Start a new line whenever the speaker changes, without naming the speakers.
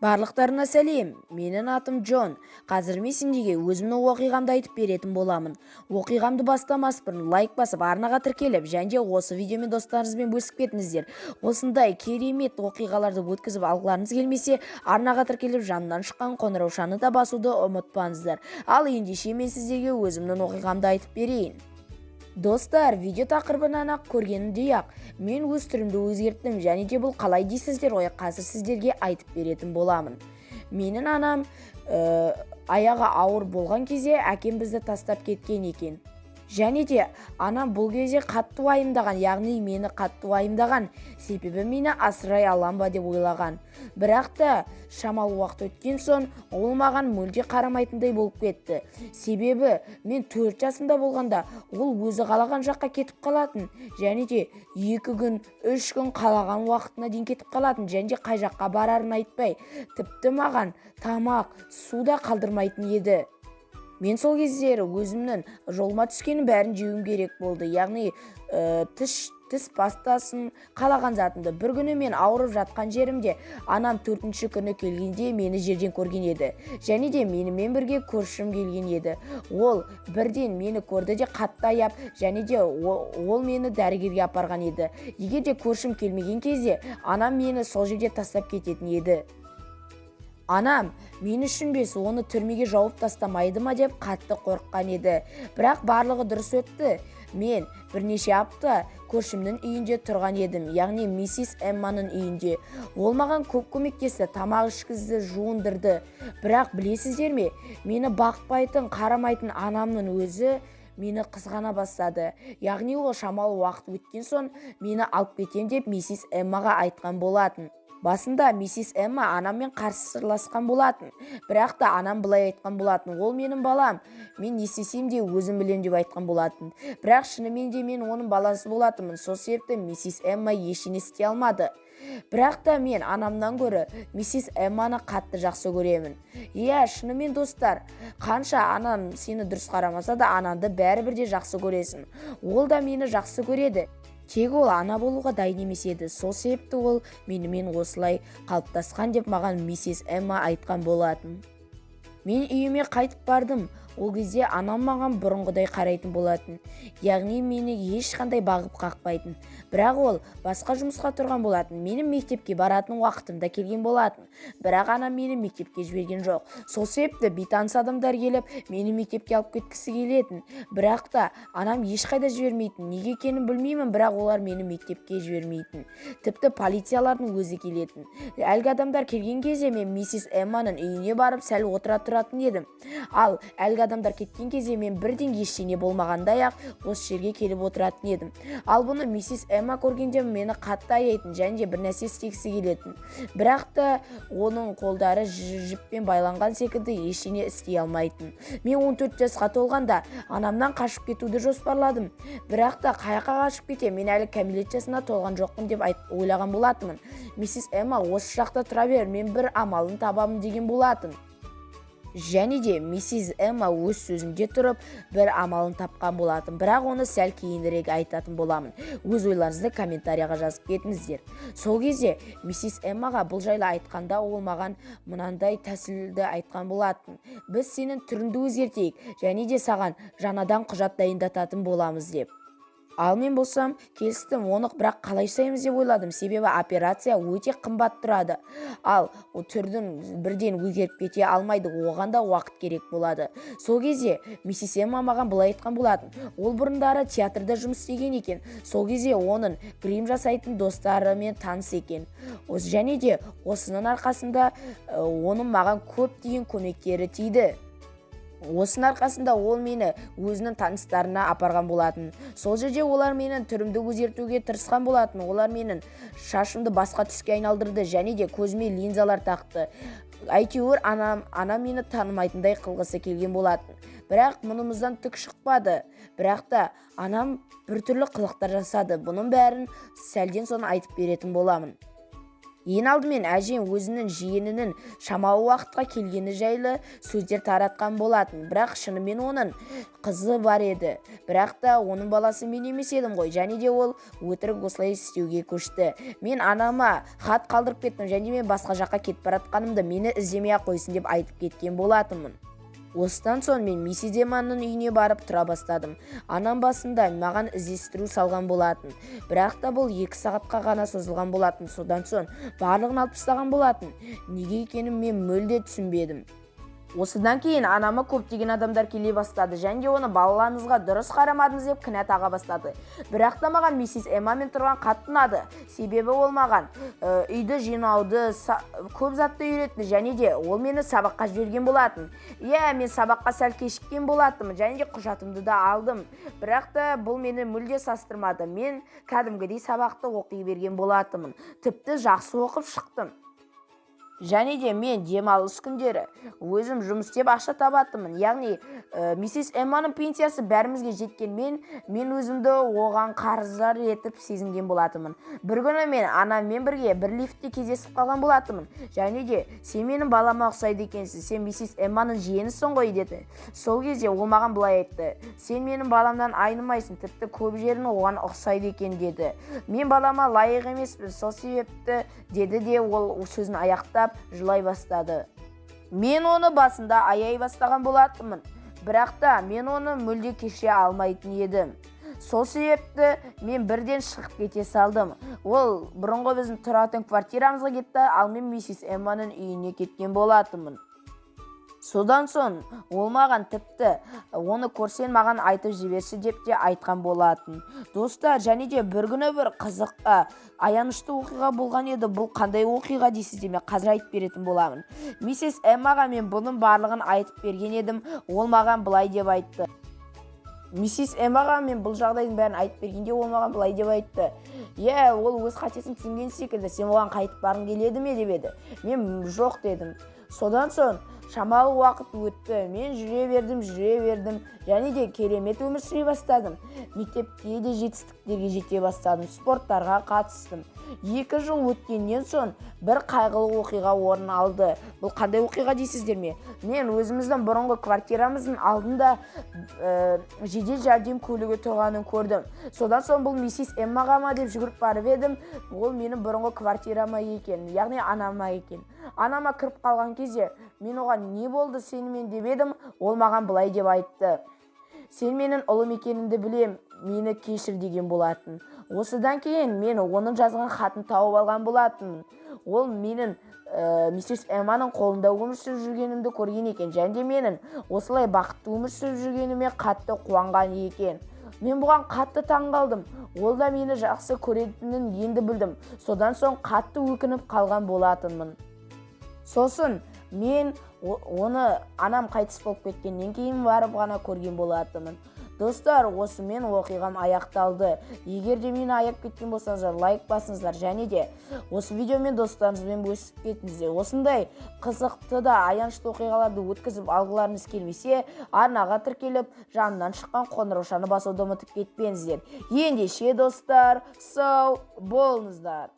Барлықтарына сәлем, менің атым Джон. Қазір мен сендерге өзімнің оқиғамды айтып беретін боламын. Оқиғамды бастамас бұрын лайк басып, арнаға тіркеліп, және де осы видеомен достарыңызбен бөлісіп кетіңіздер. Осындай керемет оқиғаларды өткізіп алғыларыңыз келмесе, арнаға тіркеліп, жанынан шыққан қоңыраушаны да басуды ұмытпаңыздар. Ал ендеше мен сіздерге өзімнің оқиғамды айтып берейін. Достар, видео тақырыбынан-ақ көргенімдей-ақ, мен өз түрімді өзгерттім, және де бұл қалай дейсіздер ғой, қазір сіздерге айтып беретін боламын. Менің анам аяғы ауыр болған кезде әкем бізді тастап кеткен екен. Және де анам бұл кезде қатты уайымдаған, яғни мені қатты уайымдаған, себебі мені асырай алам ба деп ойлаған. Бірақ та шамалы уақыт өткен соң ол маған мүлде қарамайтындай болып кетті. Себебі мен 4 жасымда болғанда ол өзі қалаған жаққа кетіп қалатын, және де 2 күн, 3 күн қалаған уақытына дейін кетіп қалатын, және де қай жаққа барарын айтпай, тіпті маған тамақ, су да қалдырмайтын еді. Мен сол кездері өзімнің жолыма түскенін бәрін жеуім керек болды, яғни тіс пастасын, қалаған затымды. Бір күні мен ауырып жатқан жерімде анам 4-ші күні келгенде мені жерден көрген еді. Және де менімен бірге көршім келген еді. Ол бірден мені көрді де қатты аяп, және де ол мені дәрігерге апарған еді. Егер де көршім келмеген кезде анам мені сол жерде тастап кететін еді. Анам мен үшін бес оны түрмеге жауып тастамайды ма деп қатты қорыққан еді. Бірақ барлығы дұрыс өтті. Мен бірнеше апта көршімнің үйінде тұрған едім, яғни миссис Эмманың үйінде. Ол маған көп көмектесті, тамақ ішкізді, жуындырды. Бірақ білесіздер ме, мені бақпайтын, қарамайтын анамның өзі мені қызғана бастады. Яғни ол шамалы уақыт өткен соң мені алып кетем деп миссис Эммаға айтқан болатын. Басында миссис Эмма анаммен қарсыласқан болатын. Бірақ та анам былай айтқан болатын: ол менің балам, мен не істесем де өзім білем деп айтқан болатын. Бірақ шынымен де мен оның баласы болатынмын. Сол себепті миссис Эмма ештеңе істей алмады. Бірақ та мен анамнан гөрі миссис Эмманы қатты жақсы көремін. Иә, шынымен достар, қанша анам сені дұрыс қарамаса да, анаңды бәрібір де жақсы көресің. Ол да мені жақсы көреді. Тек ол ана болуға дайын емес еді. Сол себепті ол менімен осылай қалыптасқан деп маған миссис Эмма айтқан болатын. Мен үйіме қайтып бардым. Ол кезде анам маған бұрынғыдай қарайтын болатын. Яғни мені ешқандай бағып қақпайтын. Бірақ ол басқа жұмысқа тұрған болатын. Менің мектепке баратын уақытым да келген болатын. Бірақ анам мені мектепке жіберген жоқ. Сол себепті бейтаныс адамдар келіп, мені мектепке алып кеткісі келетін. Бірақ та анам ешқайда жібермейтін. Неге екенін білмеймін, бірақ олар мені мектепке жібермейтін. Тіпті полициялардың өзі келетін. Әлгі адамдар келген кезде мен миссис Эмманың үйіне барып сәл отыра тұратын едім. Ал әлгі адамдар кеткен кезде мен бірден ештеңе болмағандай-ақ осы жерге келіп отыратын едім. Ал бұны миссис Эмма көргенде мені қатты аяйтын және де бір нәрсе істегісі келетін. Бірақ та оның қолдары жіппен байланған секілді ештеңе істей алмайтын. Мен 14 жасқа толғанда анамнан қашып кетуді жоспарладым. Бірақ та қаяққа қашып кетем, мен әлі кәмелет жасына толған жоқпын деп ойлаған болатынмын. Миссис Эмма осы жақта тұра бер, мен бір амалын табамын деген болатын. Және де миссис Эмма өз сөзінде тұрып бір амалын тапқан болатын, бірақ оны сәл кейінірек айтатын боламын. Өз ойларыңызды комментарияға жазып кетіңіздер. Сол кезде миссис Эммаға бұл жайлы айтқанда ол маған мынандай тәсілді айтқан болатын: біз сенің түріңді өзгертейік және де саған жаңадан құжат дайындататын боламыз деп. Ал мен болсам келістім, оны бірақ қалай жасаймыз деп ойладым, себебі операция өте қымбат тұрады. Ал түрдің бірден өзгеріп кете алмайды, оған да уақыт керек болады. Сол кезде миссис Эмма маған былай айтқан болатын: ол бұрындары театрда жұмыс істеген екен. Сол кезде оның грим жасайтын достарымен таныс екен. Және де осының арқасында оның маған көптеген көмектері тиді. Осының арқасында ол мені өзінің таныстарына апарған болатын. Сол жерде олар менің түрімді өзгертуге тырысқан болатын. Олар менің шашымды басқа түске айналдырды және де көзіме линзалар тақты. Әйтеуір анам мені танымайтындай қылғысы келген болатын. Бірақ мұнымыздан түк шықпады. Бірақ та анам біртүрлі қылықтар жасады. Бұның бәрін сәлден соң айтып беретін боламын. Ең алдымен әжем өзінің жиенінің шамалы уақытқа келгені жайлы сөздер таратқан болатын. Бірақ шынымен оның қызы бар еді. Бірақ та оның баласы мен емес едім ғой. Және де ол өтірік осылай істеуге көшті. Мен анама хат қалдырып кеттім және мен басқа жаққа кетіп бара жатқанымды мені іздемей-ақ қойсын деп айтып кеткен болатынмын. Осыдан соң мен миссис Эмманың үйіне барып тұра бастадым. Анам басында маған іздестіру салған болатын. Бірақ та бұл 2 сағатқа ғана созылған болатын. Содан соң барлығын алып тастаған болатын. Неге екенін мен мүлде түсінбедім. Осыдан кейін анама көптеген адамдар келе бастады және де оны балаларыңызға дұрыс қарамадыңыз деп кінә таға бастады. Бірақ та маған миссис Эммамен тұрған қатты ұнады. Себебі ол маған үйді жинауды, көп затты үйретті және де ол мені сабаққа жіберген болатын. Иә, мен сабаққа сәл кешіккен болатынмын және де құжатымды да алдым. Бірақ та бұл мені мүлде састырмады. Мен кәдімгідей сабақты оқи берген болатынмын. Тіпті жақсы оқып шықтым. Және де мен демалыс күндері өзім жұмыс істеп ақша табатынмын. Яғни, миссис Эмманың пенсиясы бәрімізге жеткенмен, мен өзімді оған қарыздар етіп сезінген болатынмын. Бір күні мен анаммен бірге бір лифтте кездесіп қалған болатынмын. Және де сен менің балама ұқсайды екенсің, сен миссис Эмманың жиенісің ғой деді. Сол кезде ол маған былай айтты: сен менің баламнан айнымайсың, тіпті көп жерін оған ұқсайды екен деді. Мен балама лайық емеспін, сол себепті деді де ол сөзін аяқтап жылай бастады. Мен оны басында аяй бастаған болатынмын, бірақ та мен оны мүлде кешіре алмайтын едім. Сол себепті мен бірден шығып кете салдым. Ол бұрынғы біздің тұратын квартирамызға кетті, ал мен миссис Эмманың үйіне кеткен болатынмын. Содан соң ол маған тіпті оны көрсең маған айтып жіберші деп те айтқан болатын. Достар, және де бір күні бір қызық, аянышты оқиға болған еді. Бұл қандай оқиға дейсіз деме, қазір айтып беретін боламын. Миссис Эммаға мен бұның барлығын айтып берген едім. Ол маған былай деп айтты. Миссис Эммаға мен бұл жағдайдың бәрін айтып бергенде ол маған былай деп айтты: Иә, ол өз қатесін түсінген секілді, сен оған қайтып барғың келеді ме деп еді. Мен жоқ дедім. Содан соң шамалы уақыт өтті. Мен жүре бердім, жүре бердім және де керемет өмір сүре бастадым. Мектепте де жетістіктерге жете бастадым, спорттарға қатыстым. 2 жыл өткеннен соң бір қайғылы оқиға орын алды. Бұл қандай оқиға дейсіздер ме? Мен өзіміздің бұрынғы квартирамыздың алдында жедел жәрдем көлігі тұрғанын көрдім. Содан соң бұл миссис Эммаға ма деп жүгіріп барып едім. Ол менің бұрынғы квартирама екен, яғни анама екен. Анама кіріп қалған кезде мен оған не болды сенімен деп едім. Ол маған былай деп айтты: Сен менің ұлым екеніңді білем, мені кешір деген болатын. Осыдан кейін мен оның жазған хатын тауып алған болатынмын. Ол менің миссис Эмманың қолында өмір сүріп жүргенімді көрген екен және де менің осылай бақытты өмір сүріп жүргеніме қатты қуанған екен. Мен бұған қатты таң қалдым. Ол да мені жақсы көретінін енді білдім. Содан соң қатты өкініп қалған болатынмын. Сосын мен оны анам қайтыс болып кеткеннен кейін барып ғана көрген болатынмын. Достар, осымен оқиғам аяқталды. Егер де мені аяп кеткен болсаңыздар, лайк басыңыздар және де осы видеомен достарыңызбен бөлісіп кетіңіздер. Осындай қызықты да аянышты оқиғаларды өткізіп алғыларыңыз келмесе, арнаға тіркеліп, жанынан шыққан қоңыраушаны басуды ұмытып кетпеңіздер. Ендеше достар, сау болыңыздар.